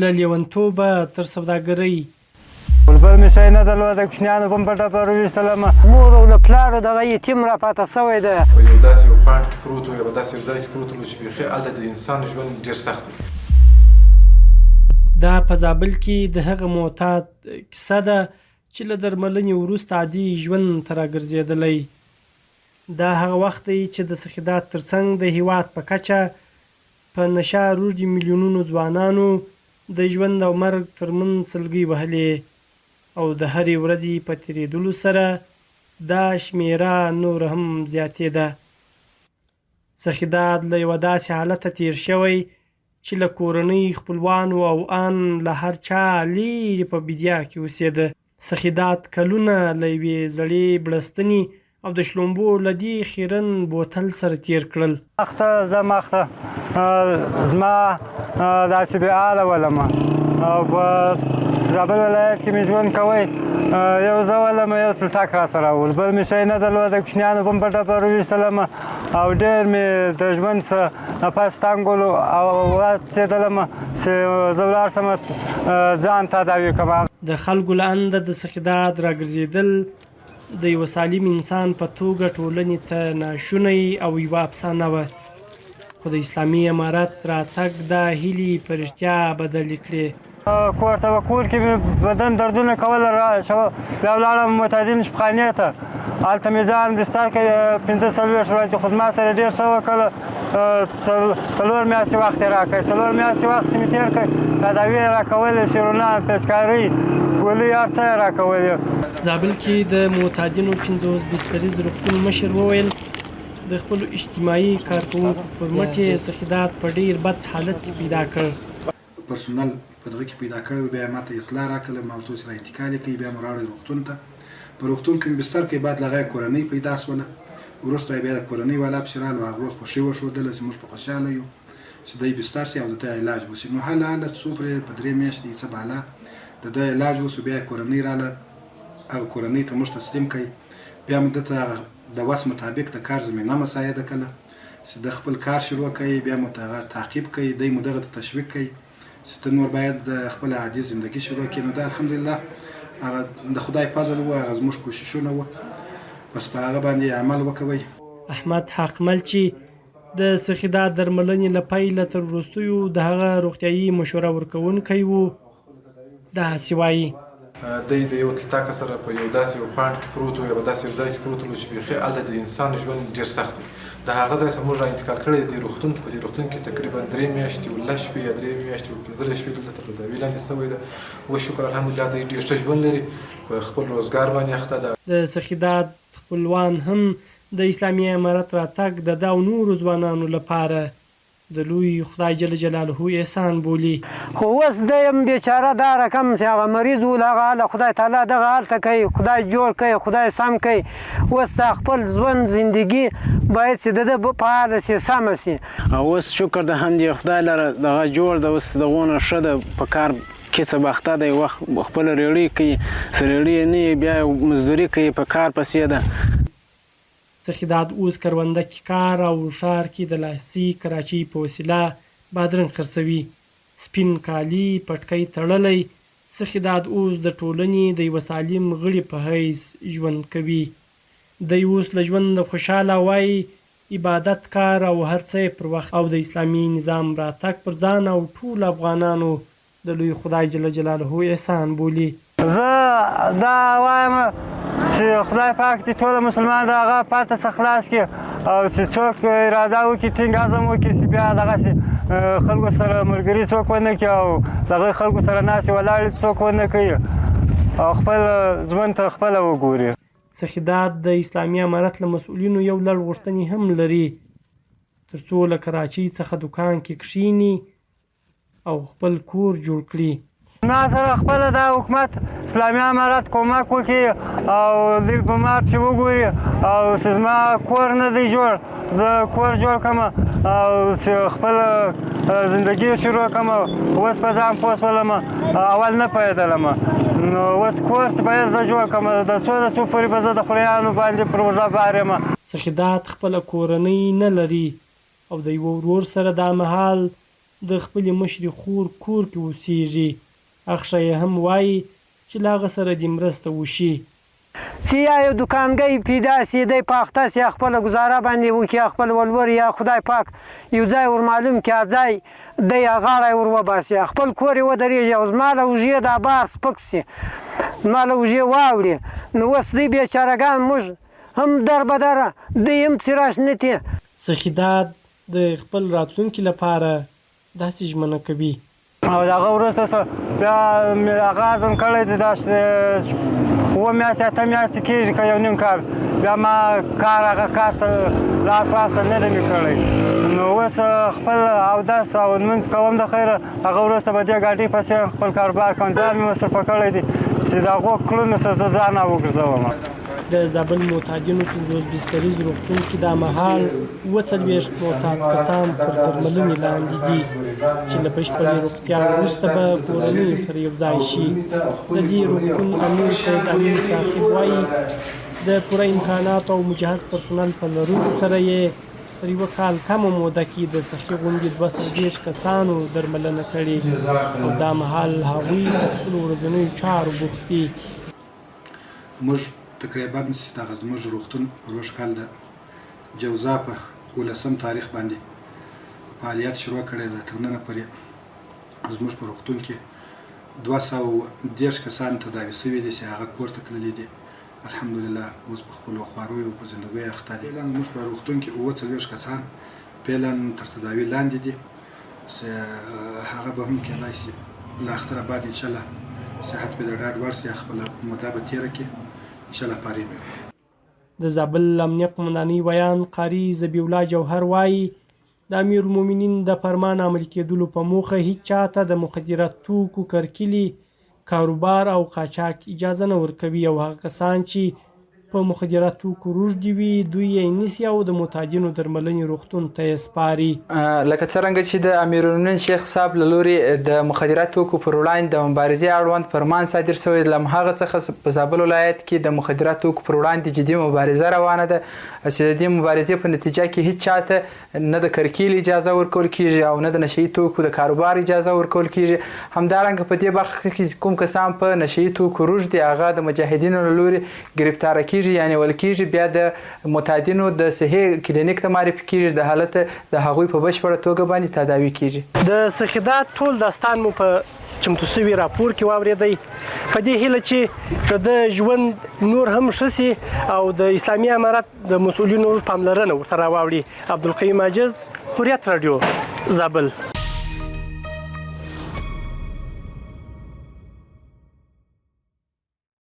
له لېونتوبه تر سوداګرۍ. بل مې شی نه درلود، د کوچنیانو په پټه پر ویستلم. مور او له پلاره دغه یتیم راپاته شوی دی. په یو داسې یو پاڼ کې پروت و، یا په داسې یو ځای کې پروت و چې بیخي هلته د انسان ژوند ډېر سخت دی. دا په زابل کې د هغه معتاد کیسه ده چې له درملنې وروسته عادي ژوند ته راګرځېدلی. دا هغه وخت دی چې د سخیداد ترڅنګ د هېواد په کچه په نشه روږدي میلیونونو ځوانانو د ژوند او مرګ تر منځ سلګۍ وهلې او د هرې ورځې په تېرېدلو سره دا شمېره نوره هم زیاتېده. سخیداد له یوه داسې حالته تېر شوی چې له کورنۍ، خپلوانو او ان له هر چا لېرې په بیدیا کې اوسېده. سخي داد کلونه له یوې زړې بړستنې او د شلومبو له دې خیرن بوتل سره تېر کړل. اخته زه مخته زما داسې بې حاله ولم او په زابل ولایت کې مې ژوند کوی. یو زه ولم، یو تلتک را سره ول، بل مې شی نه درلود. د کوچنیانو په پټه پر ویستلم او ډېر مې د ژوند څه نفس تنګولو او ورسېدلم چې زه ولاړ شم ځان تداوي کړم. د خلکو له انده د سخیداد راګرځېدل د یوه سالم انسان په توګه ټولنې ته ناشونی او یوه افسانه وه، خو د اسلامي امارت راتګ دا هیلې په رښتیا بدلې کړې. کور ته کور کې مې بدن دردونه کول را شو، بیا ولاړم معتادین شفخانې ته، هلته مې ځان بستر کړ 45 ورځې. خو زما سره ډېر ښه وکړل، 4 میاشتې وخت یې راکړ. 4 میاشتې وخت چې مې تېر کړ، تداوي یې راکولې، سیرونه، پیچکارۍ، ګولۍ، هر څه یې راکولې. زابل کې د معتادینو 50 بستریز روغتون مشر وویل، د خپلو اجتماعي کارکوونکو پر مټ یې سخیداد په ډېر بد حالت کې پیدا کړ. پرسونل په دغه کې پیدا کړی و، بیا یې ماته اطلاع راکړله، ما ورته وویل چې را انتقال یې کړئ. بیا مو راوړی روغتون ته، په روغتون کې مې بستر کړی. بعد له هغه یې کورنۍ پیدا شوله، وروسته یې بیا د کورنۍ والا پسې رالو، هغوی خوښي وښودله چې موږ په خوشحاله یو چې دی بستر شي او د ده علاج وشي. نو هله هله څو پرې په 3 میاشتې یې څه بالا د ده علاج وشو، بیا یې کورنۍ راله، هغه کورنۍ ته موږ تسلیم کړی. بیا مو ده ته هغه د وس مطابق د کار زمینه مساعده کړله چې ده خپل کار شروع کړي. بیا مو هغه تعقیب کړي، دی مو دغه ته تشویق کړي چې ته نور باید خپله عادي زندګي شروع کړې. نو دا الحمدلله هغه د خدای فضل و، هغه زموږ کوششونه و، بس پر هغه باندې عمل وکوئ. احمد حقمل چې د سخیداد درملنې له پیله تر وروستیو د هغه روغتیايي مشوره ورکوونکی و، داسې وايي. دی د یو تلتاکه سره په یو داسې یو پاڼ کې پروت و، یا په داسې یو ځای کې پروت و چې بیخي هلته د انسان ژوند ډېر سخت دی. د هغه ځای څخه موږ را انتقال کړی دی روغتون ته. په دې روغتون کې تقریبا 3 میاشتې او 10 شپې یا 3 میاشتې او 15 شپې دلته تر تداوي لاندې شوی ده. اوس شکر الحمدلله دی ډېر ښه ژوند لري، په خپل روزګار باندې اخته ده. د سخیداد خپلوان هم د اسلامي امارت راتګ د ده او نورو ځوانانو لپاره د لوی خدای جل جلاله احسان بولي. خو اوس دی هم بیچاره دا رقم چې هغه مریض و، له هغه حاله خدای تعالی دغه حال ته کوي، خدای جوړ کړي، خدای سم کړي. اوس دا خپل ژوند زندګي باید چې د ده په حاله شي، سمه شي. او اوس شکر د هم دې خدای لره دغه جوړ ده، اوس دغونه ښه ده، په کار کسب اخته دی، وخت خپله رېړۍ کوي، څه رېړۍ یې نه وي بیا مزدوري کوي، په کار پسې ده. سخیداد اوس کرونده کې کار او ښار کې د لاسي کراچۍ په وسیله بادرنګ خرڅوي. سپین کالي، پټکی تړلی، سخیداد اوس د ټولنې د یوه سالم غړي په حیث ژوند کوي. دی اوس له ژونده خوشحاله او وايي، عبادت، کار او هر څه یې پر وخت او د اسلامي نظام راتګ پر ځان او ټولو افغانانو د لوی خدای جل جلاله احسان بولي. زه دا وایم چې خدای پاک دې ټول مسلمان د هغه پاته څخه خلاص کړي او چې څوک اراده وکړي، ټینګ عزم وکړي چې بیا دغسې خلکو سره ملګري څوک ونه کړي او دغه خلکو سره ناستې ولاړې څوک ونه کوي او خپل ژوند ته خپله وګوري. سخیداد د اسلامي امارت له مسؤلینو یو لړ غوښتنې هم لري، تر څو له کراچۍ څخه دوکان کې کښېني او خپل کور جوړ کړي. ما سره خپله دا حکومت اسلامي امارت کومک وکړي او دوی په ما پسې وګوري او چې زما کور نه دی جوړ، زه کور جوړ کړم او چې خپل زندګي شروع کړم. اوس په ځان پوه شولم، اول نه پوهېدلم. نو اوس کور چې باید زه جوړ کړم، د څو د څو پورې به زه د خوریانو باندې پر اوږه بار یم. سخیداد خپله کورنۍ نه لري او د یوه ورور سره دا مهال د خپلې مشرې خور کور کې اوسېږي. اخښی یې هم وايي چې له هغه سره دې مرسته وشي. چی یا یو دوکانګی پیدا سی دی په اخته سی خپله ګزاره باندی وکی خپل ولور یا خدای پاک یو ځای ور معلوم کی ځای دی غاړه ور وباسی خپل کور یې ودریږي او زما له اوږې دا بار سپک سی زما له اوږې واوړي نو اوس دی بیچاره ګان موږ هم در بدره دی هم پسې راشنه تي. سخي داد د خپل راتلونکي لپاره داسې ژمنه کوي. او د هغه وروسته څه بیا مې هغه عزم کړی دی دا اووه میاشتې اته میاشتې کېږي که یو نیم کال بیا ما کار هغه کار څه لاس واخیسته نه دی مې کړی نو اوس خپل اودس او لمونځ کوم د خیره هغه وروسته به دې ګاډۍ پسې خپل کاروبار کوم ځان مې مصروفه کړی دی چې د هغو کړنو څخه زه ځان راوګرځوم. د زابل معتادینو 50 بستریز روغتون کې دا مهال 47 معتاد کسان تر درملنې لاندې دي چې له بشپړې روغتیا وروسته به کورنیو سره یو ځای شي. د دې روغتون امیر سید امین ثاقب وايي، د پوره امکاناتو او مجهز پرسونل په لرلو سره یې تر یوه کال کمه موده کې د سخي غوندې 230 کسانو درملنه کړې او دا مهال هغوی په خپلو ورځنیو چارو بوخت دي. موږ تقریباً چې دغه زموږ روغتون پروږ کال د جوزا په اولسم تاریخ باندې فعالیت شروع کړی ده، تر ننه پورې زموږ په روغتون کې 230 کسان تداوي شوي دي چې هغه کور ته تللي دي. الحمدلله اوس په خپلو خواریو او په زندګیو اخته دي. فعلاً زموږ په روغتون کې 47 کسان فعلاً تر تداوي لاندې دي چې هغه به هم کېدای شي له اختره بعد انشاءالله صحت به د ډاډ وړ شي، خپله موده به تېره کړي انشاءالله فارغ به کړو. د زابل امنیه قومندانۍ ویاند قاري ذبیح الله جوهر وايي، د امیرالمؤمنین د فرمان عملي کېدلو په موخه هیچا ته د مخدره توکو کرکیلې، کاروبار او قاچاق اجازه نه ورکوي او هغه کسان چې په مخدره توکو روږدي وي دوی یې نیسي او د معتادینو درملنې روغتون ته یې سپاري. لکه څرنګه چې د امیرالمؤمنین شیخ صاحب له لوري د مخدره توکو پر وړاندې د مبارزې اړوند فرمان صادر شوی، له هماغه څخه په زابل ولایت کې د مخدره توکو پر وړاندې جدي مبارزه روانه ده چې د دې مبارزې په نتیجه کې هیڅ چاته نه د کرکیلې اجازه ورکول کیږي او نه د نشه یي توکو د کاروبار اجازه ورکول کیږي. همدارنګه په دې برخه کې کوم کسان په نشه یي توکو روږدي هغه د مجاهدینو له لوري ګرفتاره کیږي یا نیول کیږي، بیا د معتادینو د صحي کلینیک ته معرفي کیږي، د حالت د هغوی په بشپړه توګه باندې تداوي کیږي. د سخیداد ټول داستان مو په چمتو شوي راپور کې واورېدی، په دې هیله چې د ده ژوند نور هم ښه شي او د اسلامي امارت د مسؤلینو پاملرنه ورته راواوړي. عبدالقیوم عاجز، حریت راډیو، زابل.